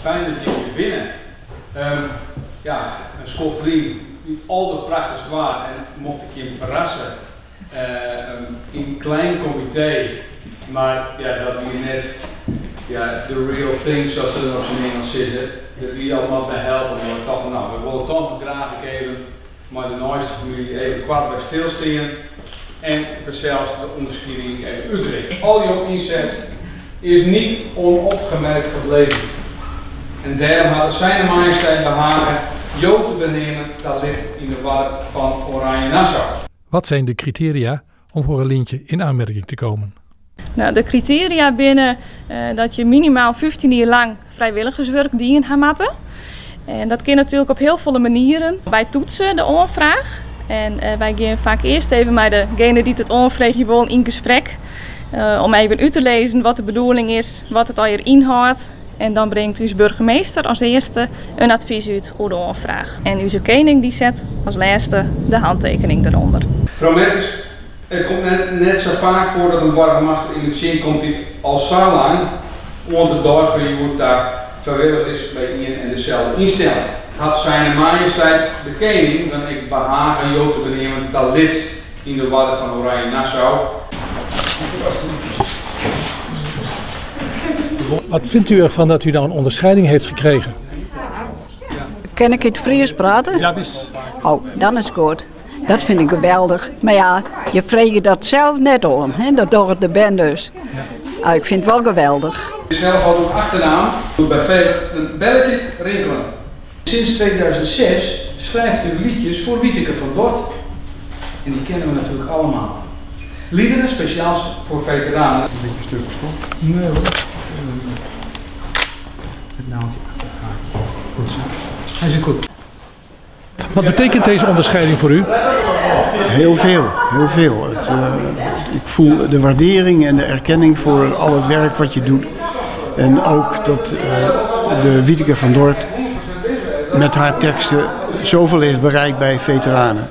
Fijn dat jim hjir binne. Ja, in skoft lyn, alderprachtichst waar en mocht ik jim ferrasse yn in klein komitee, mar ja, dat wie net ja, the real thing sa't se dat op syn Ingelsk sizze. Dat wie al moat wy helpe, mar we tochten no, we wolle toch noch graach ek even mei de neiste famylje even koart by stilstean en fansels de ûnderskieding ek even útrikke. Al jo ynset is niet onopgemerkt gebleven en dêrom hat it Zijne Majesteit behage jo te beneamen ta lid yn de Oarder fan Oranje Nassau. Wat zijn de criteria om voor een lintje in aanmerking te komen? Nou, de kritearia binne dat je minimaal 15 jier lang frijwilligerswurk dien ha moatte. En dat kin natuerlik op hiel folle manieren. Wy toetse de oanfraach en wy gean faak earst even mei degene dy't it oanfreegje wol yn gesprek. Om even út te lizzen wat de bedoeling is, wat it allegear ynhâldt. En dan bringt ús burgemeester as earste in advys út oer de oanfraach. En ús kening dy set as lêste de hantekening derûnder. Frou Merkens, it komt net net sa faak foar dat in boargemaster immen tsjinkomt dy't al sa lang, oant de dei fan hjoed ta, frijwillich is by ien en deselde ynstelling. Hat Zijne Majesteit de Kening dan ek behage jo te beneamen ta lid yn de Oarder fan Oranje Nassau? Wat vindt u ervan dat u nou een onderscheiding heeft gekregen? Kin ik yn it Frysk prate? Ja, wis. Oh, dan is it goed. Dat fyn ik geweldich. Mar ja, je freegje dat sels net oan, hè? Dat dogge de bern dus. Ah, ik fyn it wol geweldich. Zelf al uw achternaam doet bij velen een belletje rinkelen. Sinds 2006 schrijft u liedjes voor Wieteke van Dort. En die kennen we natuurlijk allemaal. Liederen speciaal voor veteranen. Een beetje stuk toch? Nee hoor. Het naaldje achter het haakje. Goed zo. Hij zit goed. Wat betekent deze onderscheiding voor u? Heel veel, heel veel. Het, ik voel de waardering en de erkenning voor al het werk wat je doet. En ook dat de Wieteke van Dort met haar teksten zoveel heeft bereikt bij veteranen.